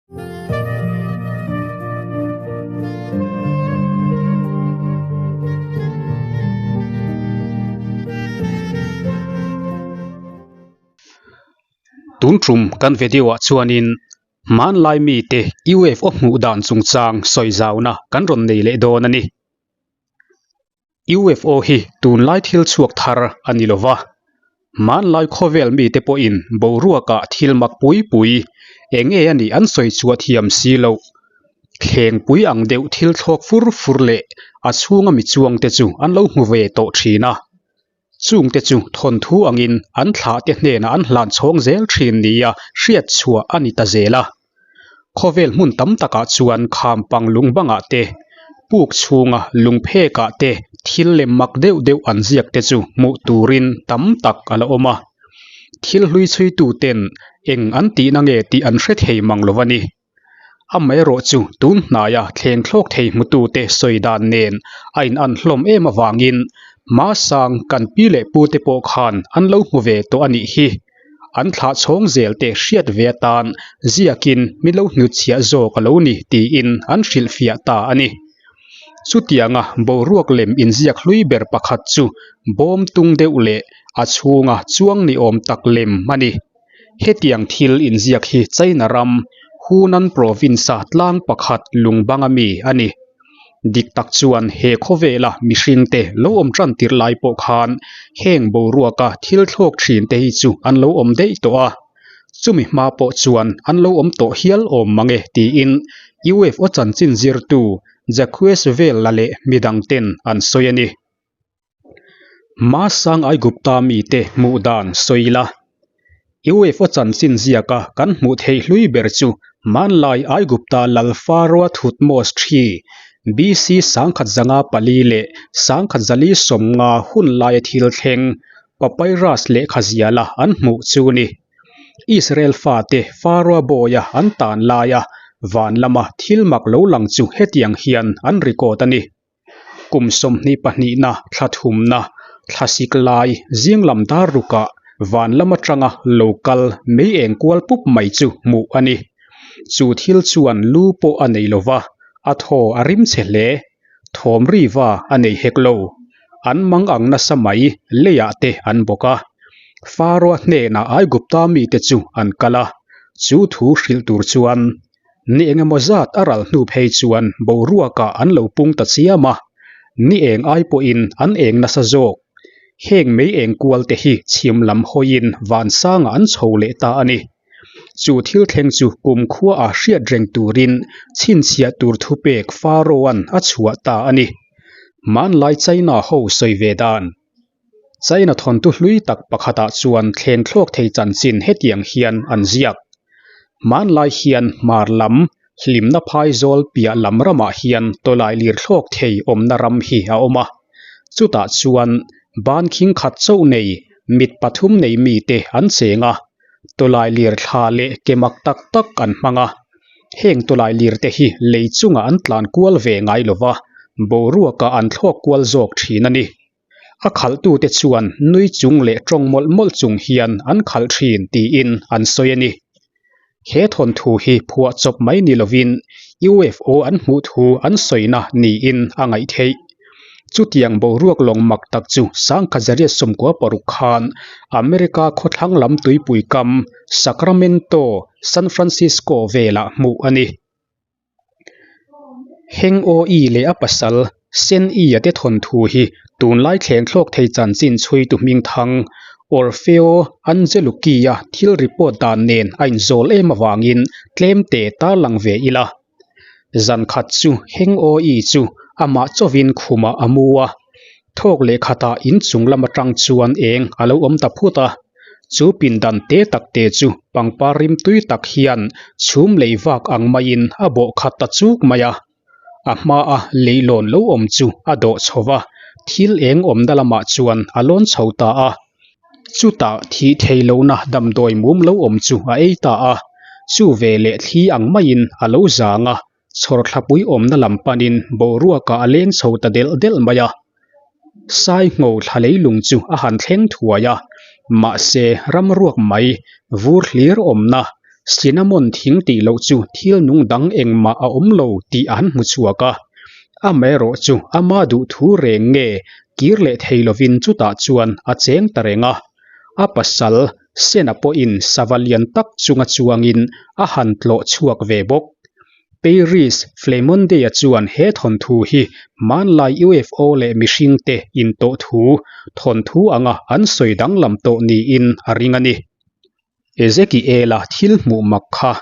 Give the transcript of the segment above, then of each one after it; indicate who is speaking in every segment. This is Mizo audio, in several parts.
Speaker 1: Tun tum kan video ah chuanin hmanlai mite UFO hmuh dan chungchang sawi zauna kan rawn nei leh dawn a ni. UFO hi tunlai thil chhuak thar a ni lo va, hmanlai khawvel mite pawhin boruakah thil mak pui pui eng nge a nih an sawi chhuah thiam si loh. Thlengpui ang deuh thil thlawk fur fur leh a chhunga mi chuangte chu an lo hmu ve tawh thin a. Chungte chu thawnthu angin an thlahte hnenah an hlan chhawng zel thin nia hriat chhuah a ni ta zel a. Khawvel hmun tam takah chuan kham pang lung bangah te, puk chhunga lung phekah te thil lem mak deuh deuh an ziak te chu hmuh turin tam tak a la awm a. Thil hlui chhuituten eng an tihna nge tih an hre thei mang lo a ni. Amaherawh chu tun hnaia thleng thlawk thei hmutute sawi dan nen a in-an hlawm em avangin hmasang kan pi leh pute pawh khan an lo hmu ve tawh a nih hi. An thlah chhawng zel te hriat ve atan ziakin mi lo hnutchhiah zawk a lo ni tiin an hrilhfiah ta a ni. Chutianga boruak lem inziak hlui ber pakhat chu bawm tung deuh leh a chhunga chuang ni awm tak lem a ni. Hetiang thil inziak hi China ram Hunan province-a tlang pakhat lungbanga mi a ni. Dik tak chuan he khawvela mihringte lo awm tan tirh lai pawh khan heng boruaka thil thlawk thin te hi chu an lo awm daih tawh a, chumi hma pawh chuan an lo awm tawh hial awm mang e tiin UFO chanchin zirtu Jacques Vella leh midang ten an sawi a ni. Hmasang Aigupta mite hmuh dan sawi ila. UFO chanchin ziaka kan hmuh theih hlui ber chu hmanlai Aigupta lal Pharaoh Thutmose ii, BC 1054 leh 1050 hun laia thil thleng papyrus lehkha ziala an hmuh chu ni. Israel fate Pharaoh bawia an tan laia van lama thil mak lo lang chu hetiang hian an record a ni. Kum sawmhnih pahnihna thla thumna thlasik lai zing lam dar rukah van lam atanga lo kal mei eng kual pup mai chu hmuh a ni. Chu thil chuan lu pawh a nei lova, a thaw a rim chhe hle. Thawm riva a nei hek lo. An mang ang nasa mai leiah te an bawk a. Pharaoh hnenah Aigupta mite chu an kal a, chu thu hrilh tur chuan Ni eng emaw zat a ral hnu phei chuan boruakah an lo pung ta chiam a, ni eng ai pawhin an eng nasa zawk. Heng mei eng kual te hi chhim lam hawiin vansangah an chho leh ta a ni. Chu thil thleng chu kumkhuaah hriat reng turin chhinchhiah tur thupek Pharaoh-a'n a chhuah ta a ni. Hmanlai China ho sawi ve dan. China thawntu hlui tak pakhatah chuan thleng thlawk thei chanchin hetiang hian an ziak. Hmanlai hian hmar lam, hlimna phaizawl piah lam ramah hian tawlai lir thlawk thei awmna ram hi a awm a. Chutah chuan ban khing khat chauh nei, mit pathum nei mite an cheng a. Tawlai lir thla leh ke mak tak tak an hmang a. Heng tawlai lir te hi lei chungah an tlan kual ve ngai lova, boruakah an thlawk kual zawk thin a ni. A khalhtute chuan nui chung leh tawng mawlh mawlh chung hian an khalh thin tiin an sawi a ni. He thawnthu hi phuah chawp mai ni lovin UFO an hmuh thu an sawina niin a ngaih theih. Chutiang boruak lawng mak tak chu Sangkhazaria 16 khan America khawthlang lam tuipui kam Sacramento, San Francisco velah hmuh a ni. Heng Aw-i leh a pasal Sen-i-a te thawnthu hi tunlai thleng thlawk thei chanchin chhuitu hmingthang Orfeo Angelucchi-a thil report dan nen a inzawl em avangin tlemte tarlang ve ila. Zan khat chu Heng Aw-i chu amah chawvin khumah a mu a, thawk leh khatah inchung lam atang chuan eng a lo awm ta phut a. Chu pindan te tak te chu pangpar rimtui tak hian chhum lei vak ang maiin a bawh khat ta chuk mai a. A hmaa leilawn lo awm chu a dawh chho va, thil eng awmna lamah chuan a lawn chho ta a. Chutah thih thei lohna damdawi mum lo awm chu a ei ta a, chu veleh thli ang maiin a lo zang a, Chhawrthlapui awmna lam panin boruakah a leng chho ta delh delh mai a. Sai ngho thla leilung chu a han thleng thuai a, mahse ram ruak mai vur hlir awmna. Cinnamon thing tih loh chu thil nung dang engmah a awm lo tih an hmu chhuak a. Amaherawh chu ama duh thu reng nge kir leh thei lovin chutah chuan a cheng ta reng a. A pasal Sena pawhin sava lian tak chunga chuangin a han tlawh chhuak ve bawk. Peiris Flemonde-a chuan he thawnthu hi hmanlai UFO leh mihringte intawh thu, thawnthu anga an sawi danglam tawh niin a ring a ni. Ezekiela thil hmuh mak kha.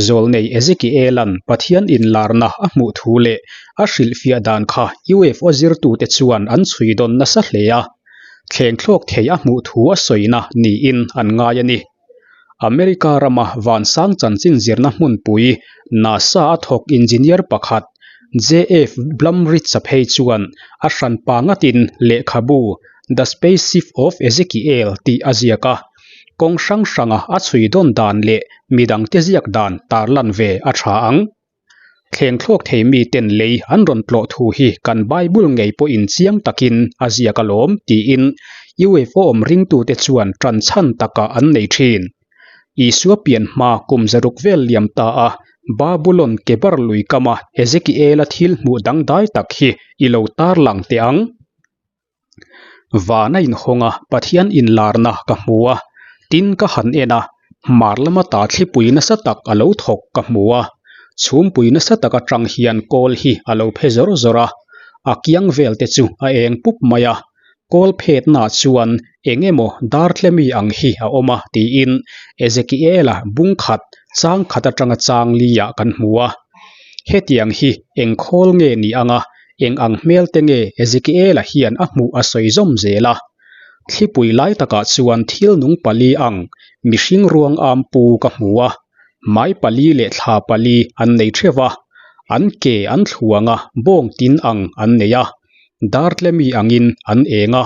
Speaker 1: Zawlnei Ezekiela'n Pathian inlarna a hmuh thu leh a hrilhfiah dan kha UFO zirtute chuan an chhui dawn nasa hle a, thlengthlawk thei a hmuh thu a sawina niin an ngai a ni. America rama vansang chanchin zirna hmunpui NASA-a thawk engineer pakhat JF Blumrich-a phei chuan a hranpa ngatin lehkhabu The Spaceship of Ezekiel tih a ziak a, kawng hrang hranga a chhui dawn dan leh midangte ziak dan tarlan ve a tha ang. Thleng thlawk thei miten lei an rawn tlawh thu hi kan Bible ngei pawhin chiang takin a ziak alawm tiin UFO awm ringtute chuan tan chhan takah an nei thin. Isua pian hma kum zaruk vel liam ta a, Babulon Kebar lui kama Ezekiela thil hmuh dangdai tak hi i lo tarlang teh ang. Van a inhawng a, Pathian inlarna ka hmu a, tin ka han en a, hmar lama ta thlipui nasa tak a lo thawk ka hmu a, chhumpui nasa tak atang hian kawl hi a lo phe zawr zawr a, a kiang vel te chu a eng pup mai a, kawl phetnaah chuan eng emaw dartlemi ang hi a awm a tiin Ezekiela bung khat chang khat atanga chang liah kan hmu a. Hetiang hi eng khawl nge ni anga Eng ang hmel te nge Ezekiela hian a hmuh a sawi zawm zel a? Thlipui lai takah chuan thil nung pali ang mihring ruang am pu ka hmu a, hmai pali leh thla pali an nei theuh a, an ke an thluang a, bawng tin ang an nei a, dartlemi angin an eng a,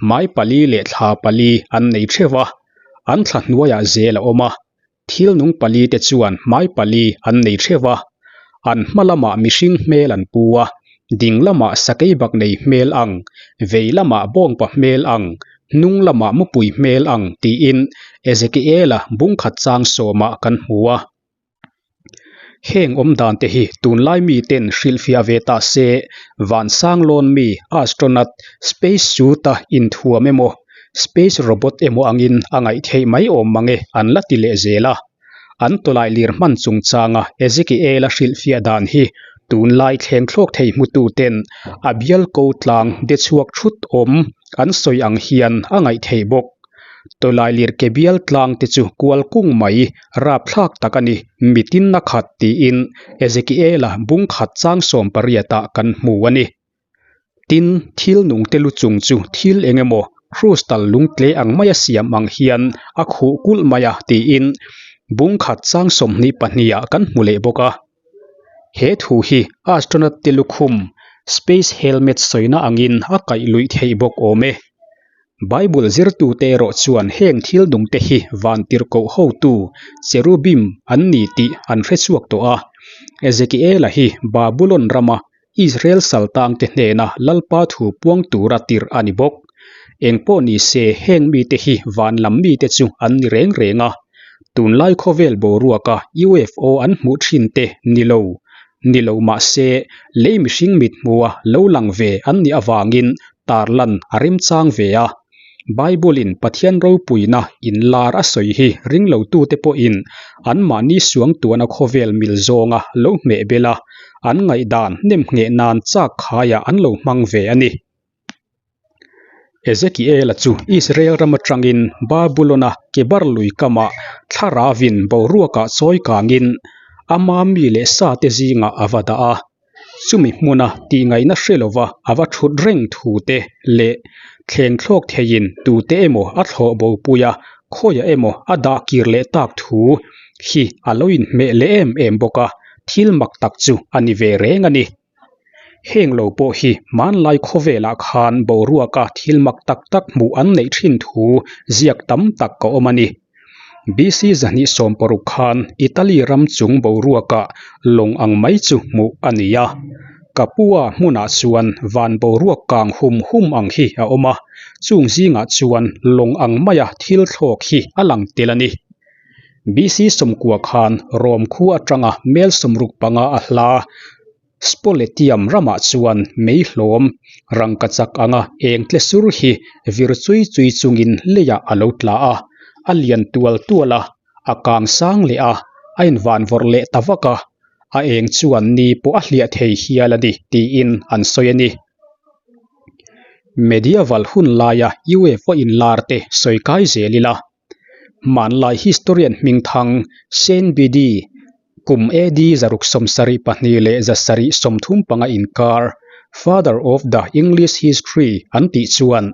Speaker 1: hmai pali leh thla pali an nei theuh a, an thla hnuaiah zel a awm a, Thil nung pali te chuan hmai pali an nei theuh a, an hma lamah mihring hmel an pu a, ding lamah sakei bak nei hmel ang, vei lamah bawngpa hmel ang, hnung lamah mupui hmel ang tiin Ezekiela bungkhat chang sawmah kan hmu a. Heng awmdan te hi tunlai miten hrilhfiah ve ta se, vansang lawn mi, astronaut, space suit-a inthuam emaw, Space robot emaw angin a ngaih theih mai awm mange an la ti leh zel a. An tawlai lir hman chungchanga Ezekiel-a hrilhfiah dan hi tunlai thleng thlawk thei hmututen a bial ko tlang de chhuak thut awm an sawi ang hian a ngaih theih bawk. Tawlai lir ke bial tlang te chu kual kung mai rapthlak tak a ni, mitin a khat tiin Ezekiel-a bung khat chang 18 ah kan hmu a ni. Tin, thil nungte lu chung chu thil eng emaw crystal lungtle ang maia siam ang hian a khuh kulh mai a tiin bung khat chang 22 ah kan hmu leh bawk a. He thu hi astronaut te lukhum space helmet sawina angin a kaih luih theih bawk awm e. Bible zirtute erawh chuan heng thil nungte hi vantirhkoh hotu cherubim an ni tih an hre chhuak tawh a. Ezekiela hi Babulon rama Israel saltangte hnena Lalpa thu puang tura tirh a ni bawk. Eng pawh ni se heng mite hi van lam mite chu an ni reng reng a. Tunlai khawvel boruaka UFO an hmuh thin te ni lo ni lo mah se lei mihring mithmua lo lang ve an nih avangin tarlan a remchang ve a. Bible-in Pathian ropuina inlar a sawi hi ringlotute pawhin anmahni suangtuahna khawvel mil zawnga lo hmeh bel a, an ngaihdan nemngheh nan chak khaiah an lo hmang ve a ni. Ezekiela chu Israel ram atangin Babulon-a Kebar lui kamah thlaravin boruakah chawi kangin ama mi leh sate zingah a va dah a. Chumi hmuna tihngaihna hre lova a va thut reng thu te leh thleng thlawk theiin tute emaw a thlawh bopui a, khawiah emaw a dah kir leh tak thu hi a lo inhmeh leh em em bawk a, thil mak tak chu a ni ve reng a ni. Heng lo pawh hi hmanlai khawvelah khan boruaka thil mak tak tak hmuh an neih thin thu ziak tam tak ka awm a ni. BC 260 khan Italy ram chung boruakah lawng ang mai chu hmuh a ni a. Capua hmunah chuan van boruak kang hum hum ang hi a awm a, chung zingah chuan lawng ang maia thil thlawk hi a lang tel a ni. BC 90 khan Rom khua atanga mel 65 a hla Spoletium ramah chuan mei hlawm rangkachak anga eng tle sur hi vir chui chui chungin leiah a lo tla a, a lian tual tual a, a kang sang leh a, a invanvawrh leh ta vak a, a eng chuan ni pawh a hliah thei hial a ni tiin an sawi a ni. Medieval hun laia UFO inlar te sawi kai zel ila. Hmanlai historian hmingthang Saint Bede, kum AD 672 leh 735 inkar, Father of the English History an tih chuan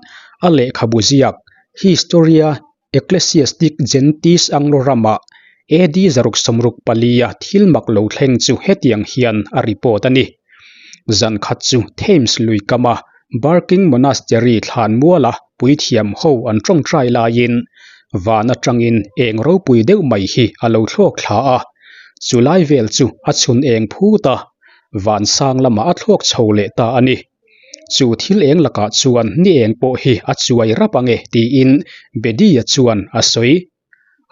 Speaker 1: a lehkhabu ziak Historia Ecclesiastic Gentis Anglorum-ah AD 664 a thil mak lo thleng chu hetiang hian a report a ni. Zan khat chu Thames lui kama Barking Monastery thlanmuala puithiam ho an tawngtai laiin van atangin eng ropui deuh mai hi a lo thlawk thla a, chulai vel chu a chhun eng phut a, van sang lamah a thlawk chho leh ta a ni. Chu thil eng lakah chuan ni eng pawh hi a chuai rap ange tiin Bedi-a chuan a sawi.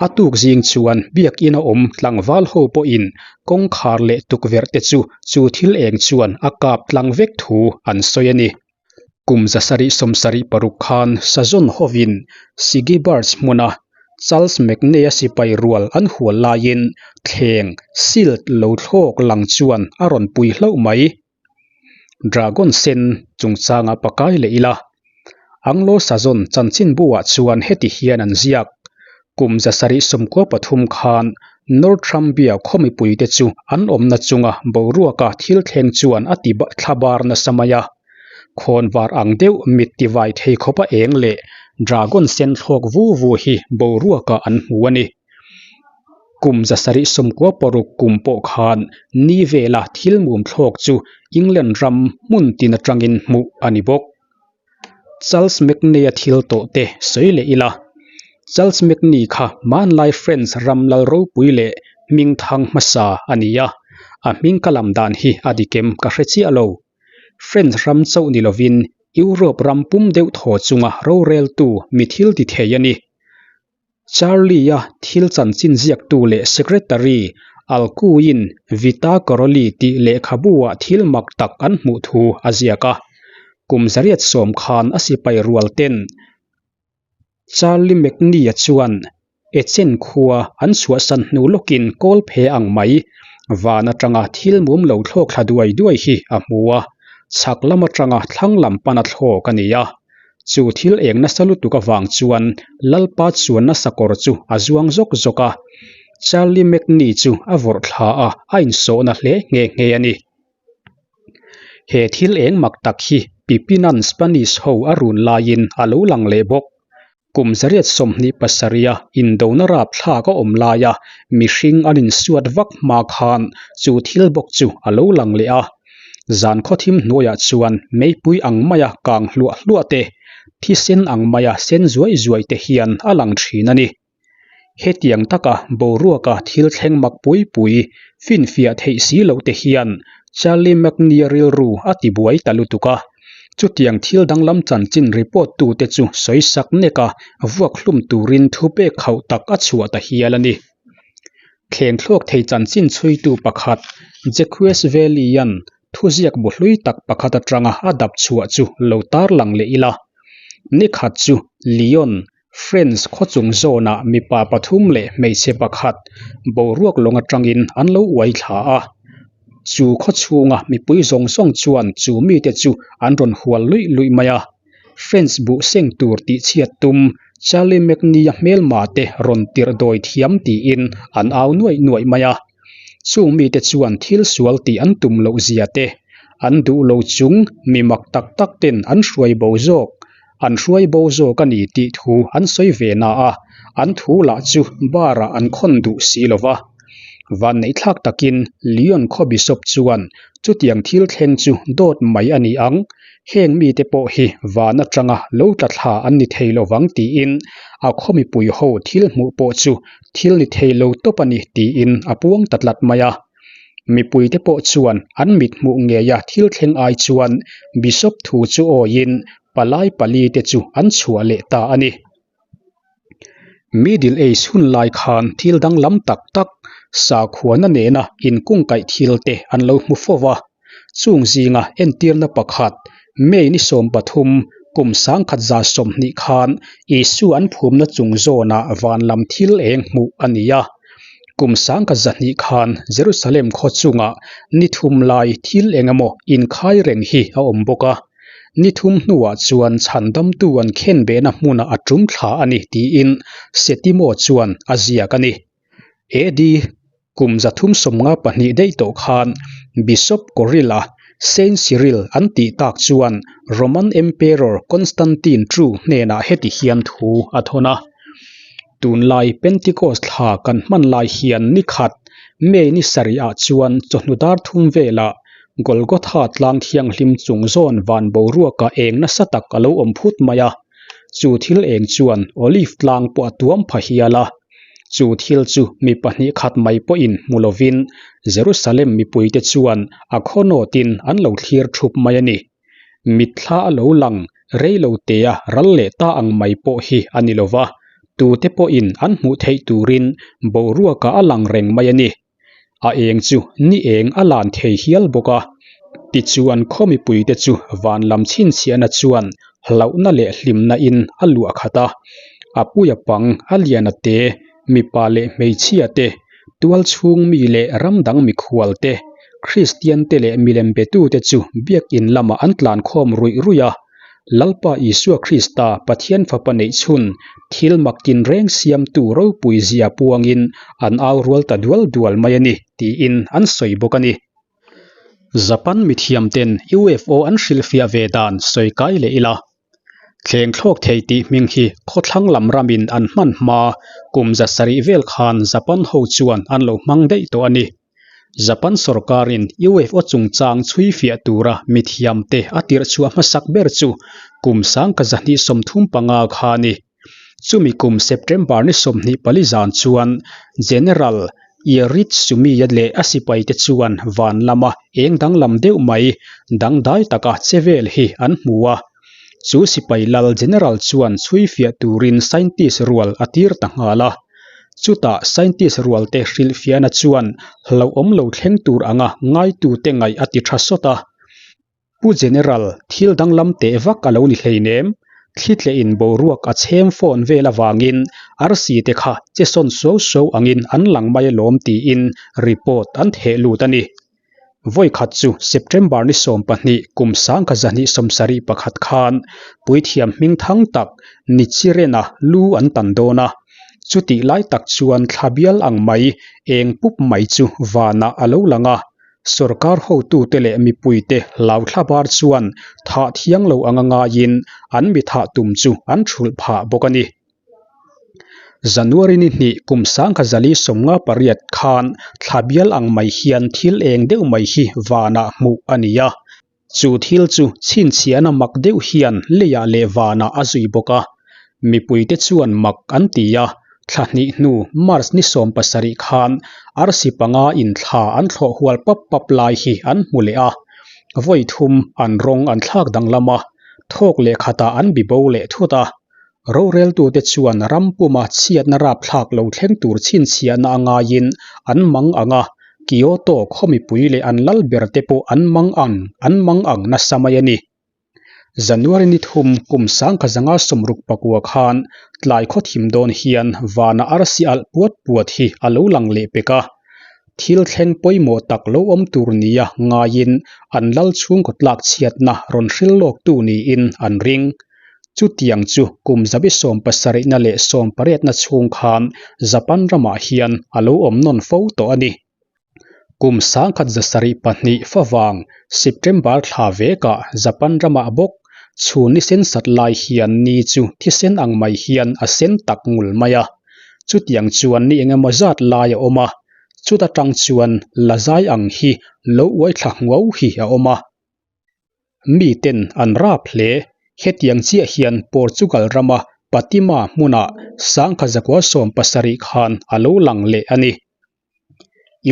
Speaker 1: A tuk zing chuan biakinn a awm tlangval ho pawhin kawngkhar leh tukverh te chu chu thil eng chuan a kap tlang vek thu an sawi a ni. Kum 776 khan Sazawn hovin Sigibarts hmuna Charles McNay-a sipai rual an hual laiin thleng, silt, lo thlawk lang chuan a rawn pui hlauh mai. Dragon sen chungchanga pakai leh ila. Anglo-Saxon chanchinbu-ah chuan heti hian an ziak, Kum 793 khan Northumbria khaw mipuite chu an awmna chunga boruaka thil thleng chuan a ti thla bar nasa mai a. Khawnvar ang deuh mit tivai thei khawpa eng leh dragon sen thlawk vu vu hi boruakah an hmu a ni. Kum 796 kum pawh khan ni vela thil mum thlawk chu England ram hmun tin atangin hmuh a ni bawk. Charles McNay-a thil tawh te sawi leh ila. Charles McNay kha hmanlai French ram lal ropui leh hming thang hmasa a ni a, a hming ka lam dan hi a dikem ka hre chiah lo. French ram chauh ni lovin Europe ram pum deuh thaw chunga roreltu mi thil ti thei a ni. Charlie-a thil chanchin ziaktu leh Secretary Alkuin Vita Karoli tih lehkhabu-ah thil mak tak an hmuh thu a ziak a. Kum 810 khan a sipai rual ten Charlie McNee-a chuan Echen khua an chhuahsan hnu lawkin kawl phe ang mai van atanga thil mum lo thlawk thla duai duai hi a hmu a, chhak lam atanga thlang lam pana thlawk a ni a. Chu thil eng nasa lutuk avang chuan Lalpa chuanna sakawr chu a zuang zawk zawk a, Charlie McNee chu a vawrh thla a, a insawhna hle nghe nghe a ni. He thil eng mak tak hi Pipinan Spanish ho a run laiin a lo lang leh bawk. Kum 827 a indona rapthlak a awm laia mihring an insuat vak hma khan chu thil bawk chu a lo lang leh a. Zan khawthim hnuaiah chuan meipui ang maia kang hluah hluah te, thisen ang maia sen zuai zuai te hian a lang thin a ni. Hetiang taka boruaka thil thleng mak pui pui finfiah theih si loh te hian Charlie McNear rilru a tibuai ta lutuk a. Chutiang thil danglam chanchin report tute chu sawi sak nek a, vuak hlum turin thupek khauh tak a chhuah ta hial a ni. Thleng thlawk thei chanchin chhuitu pakhat Jacques Valley-a'n thuziak bu hlui tak pakhat atanga a dap chhuah chu lo tarlang leh ila. Nikhat chu Lyon, France khawchung zawnah mipa pathum leh hmeichhe pakhat boruak lawng atangin an lo uai thla a. Chu khawchhunga mipui zawng zawng chuan chu mite chu an rawn hual luih luih mai a. French buh seng tur tihchhiat tum Charlie McNee-a hmelma te rawn tirh dawi thiam tiin an au nuaih nuaih mai a. Chung mite chuan thil sual tih an tum loh zia te, an duh lo chung mi mak tak tak ten an hruai bo zawk, an hruai bo zawk a ni tih thu an sawi ve na a, an thu lah chu bar-ah an khawn duh si lo va. Vanneihthlak takin Lyon khaw bishop chuan chutiang thil thleng chu dawt mai a ni ang, heng mite pawh hi van atanga lo tla thla an ni thei lovang tiin a khaw mipui ho thil hmuh pawh chu thil ni thei lo tawp a ni tiin a puang ta tlat mai a. Mipuite pawh chuan an mit hmuh ngeia thil thleng ai chuan bishop thu chu awiin palai pali te chu an chhuah leh ta a ni. Middle Age hun lai khan thil danglam tak tak, sakhuana nena inkungkaih thil te an lo hmu fo va. Chung zinga entirna pakhat, May ni 13, kum 1120 khan Isua an phumna chung zawnah van lam thil eng hmuh a ni a. Kum 1200 khan Jerusalem khaw chungah ni thum lai thil eng emaw inkhai reng hi a awm bawk a. Ni thum hnuah chuan chhandamtu an khenbehna hmunah a tum thla a ni tiin Setimo chuan a ziak a ni. AD kum 352 daih tawh khan Bishop Corilla, Saint Cyril an tih tak chuan Roman Emperor Constantine ii hnenah heti hian thu a thawn a, Tunlai Pentecost thla kan hman lai hian ni khat, May ni sarihah chuan chawhnu dar thum velah Golgotha tlang thianghlim chung zawn van boruaka eng nasa tak a lo awm phut mai a. Chu thil eng chuan Olive tlang pawh a tuam pha hial a. Chu thil chu mi pahnih khat mai pawhin hmu lovin Jerusalem mipuite chuan a khawnawtin an lo thlir thup mai a ni. Mitthla a lo lang rei lo tea ral leh ta ang mai pawh hi a ni lo va, tute pawhin an hmuh theih turin boruakah a lang reng mai a ni. A eng chu ni eng a lan thei hial bawk a. Tichuan khaw mipuite chu van lam chhinchhiahna chuan hlauhna leh hlimna in a luah khat a. A puia pang, a lian a te, mipa leh hmeichhia te, tual chhung mi leh ram dang mikhual te, Kristian te leh milem betute chu biakin lamah an tlankhawm ruih ruih a. Lalpa Isua Krista, Pathian Fapa neih chhun, thil mak tinreng siamtu ropui zia puangin an au rual ta dual dual mai a ni, tiin an sawi bawk a ni. Japan mithiamten UFO an hrilhfiah ve dan sawi kai leh ila. Thleng thlawk thei tih hming hi khawthlang lam ramin an hman hma kum 700 vel khan Japan ho chuan an lo hmang daih tawh a ni. Japan sorkarin UFO chungchang chhui fiah tura mithiamte a tirh chhuah hmasak ber chu kum 1235 kha a ni. Chumi kum September ni 24 zan chuan General Yoritsumi-a leh a sipaite chuan van lama eng danglam deuh mai dangdai taka che vel hi an hmu a. Chu sipai lal General chuan chhui fiah turin scientist rual a tir ta nghal a. Chutah scientist rualte hrilhfiahna chuan hlauhawm lo thleng tur anga ngaitute ngaih a ti tha sawt a. Pu General, thil danglam teh vak a lo ni hleinem. Thli tlehin boruak a chhem phone vel avangin arsi te kha che sawn suau suau angin an lang mai alawm tiin report an theh lut a ni. Vawi khat chu September ni 12 kum 1271 khan puithiam hming thang tak Nichirena lu an tan dawn a. Chutih lai tak chuan thla bial ang mai eng pup mai chu vanah a lo lang a. Sorkar hotute leh mipuite hlau thlabar chuan thah thiang lo anga ngaiin an mi thah tum chu an thulh phah bawk a ni. January ni hnih kum 1958 khan thla bial ang mai hian thil eng deuh mai hi vanah hmuh a ni a. Chu thil chu chhinchhiahna mak deuh hian leiah leh vanah a zui bawk a. Mipuite chuan mak an ti a, thla hnih hnu March ni 17 khan arsi panga in thla an thlawh hual pap pap lai hi an hmu leh a. Vawi thum an rawng an thlak danglam a, thawk leh khatah an bibo leh thut a. Roreltute chuan ram puma chhiatna rapthlak lo thleng tur chhinchhiahna a ngaiin an mang ang a, Kyoto khaw mipui leh an lal ber te pawh an mang ang an mang ang nasa mai a ni. January ni thum kum 1969 khan tlai khaw thim dawn hian vana arsi alh puat puat hi a lo lang leh pek a. Thil thleng pawimawh tak lo awm tur nia ngaiin an lal chhungkaw tlak chhiatna rawn hril lawktu niin an ring. Chutiang chu kum 17 na leh 18 na chhung khan Japan ramah hian a lo awm nawn fo tawh a ni. Kum 1972 favang September thla vekah Japan ramah bawk chhun ni sen sat lai hian ni chu thisen ang mai hian a sen tak ngul mai a. Chutiang chuan ni engemaw zat lai a awm a, chuta tang chuan la zai ang hi lo uai thla nguau hi a awm a. Miten an rap hle. Hetiang chiah hian Portugal rama Fatima hmunah 1970 khan a lo lang leh a ni.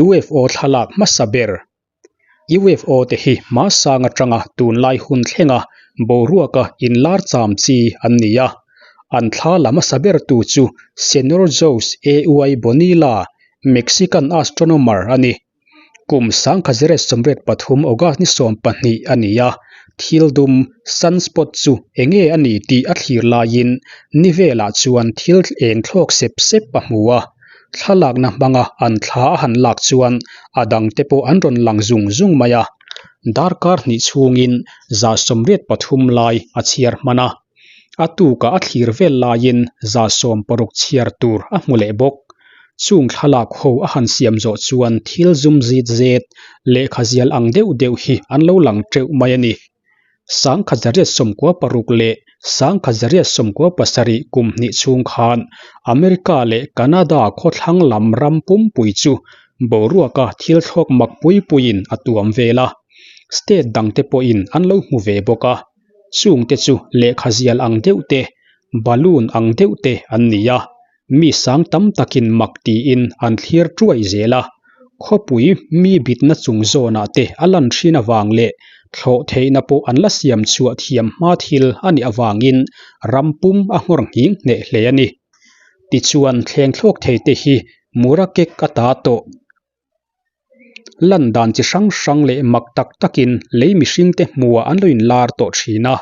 Speaker 1: UFO thlalak hmasa ber UFO te hi hmasang atanga tunlai hun thlenga boruaka inlar cham chi an ni a. An thla la hmasa bertu chu Senor Jose A. Y. Bonilla, Mexican astronomer a ni. Kum 1983 August ni 12 a ni a, thil dum, sunspot, chu enge a ni tih a thlir laiin ni velah chuan thil eng thlawk sep sep a hmu a. Thlalakna hmanga an thla a han lak chuan a dangte pawh an rawn lang zung zung mai a. Darkar hnih chhungin 83 lai a chhiar hman a. A tukah a thlir vel laiin 16 chhiar tur a hmu leh bawk. Chung thlalak ho a han siam zawh chuan thil zum zit zet, lehkha zial ang deuh deuh hi an lo lang teuh mai a ni. 1996 leh 1997 kum hnih chhung khan America leh Canada khawthlang lam ram pumpui chu boruaka thil thlawk mak pui puiin a tuam vel a, state dangte pawhin an lo hmu ve bawk a. Chungte chu lehkha zial ang deuh te, balloon ang deuh te an ni a, mi sang tam takin mak tiin an thlir tuai zel a. Khawpui mi bitna chung zawnah te a lan thin avang leh thlawh theihna pawh an la siam chhuah thiam hma thil a nih avangin ram pum a nghawr nghing hneh hle a ni. Tichuan thleng thlawk thei te hi mura kek a ta tawh. Lan dan chi hrang hrang leh mak tak takin lei mihringte hmuhah an lo inlar tawh thin a.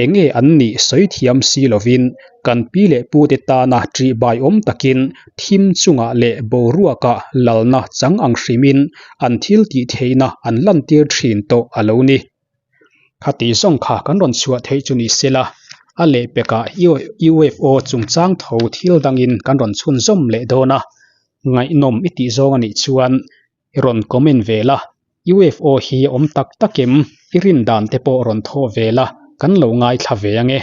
Speaker 1: Enge an nih sawi thiam si lovin kan pi leh pute tana ṭihbai awm takin thim chungah leh boruakah lalna chang ang hrimin an thil tih theihna an lantir thin tawh a lo ni. Khati zawng kha kan rawn chhuah theih chu ni sela, a lehpekah UFO chungchang tho thil dangin kan rawn chhunzawm leh dawn a, ngaihnawm i tih zawng a nih chuan i rawn comment ve la, UFO hi awm tak tak em? I rin dan te pawh rawn thawh ve la, kan lo ngaithla ve ange.